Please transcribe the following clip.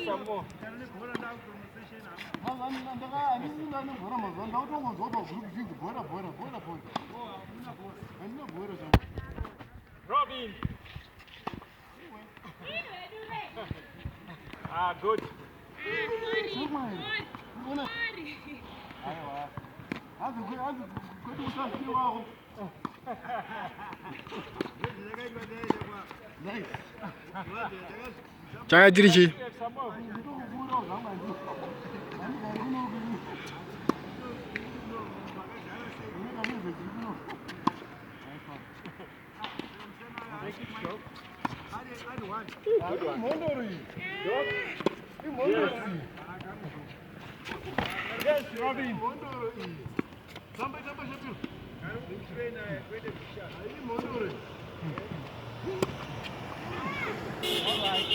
Some more. Handisina nebhora mazuva, ndakutongonzwa pagroup chinzi bhora, bhora, bhora, bhora. Handina bhora zvangu. Robin. Ah, good. Ona, aiwa, hanzi kwedu kusasiwako. Nice. Changa chiri chii? Have some more. Nditokupfuurawo zvangu, handigari kunoku. Uneka music iri kunoku. Take it, dog. Imhondoro iyi. Imhondoro iyi. Yes, Robin. Imhondoro iyi. Tamba, tamba, Shapiro. Imhondoro iyi. All right.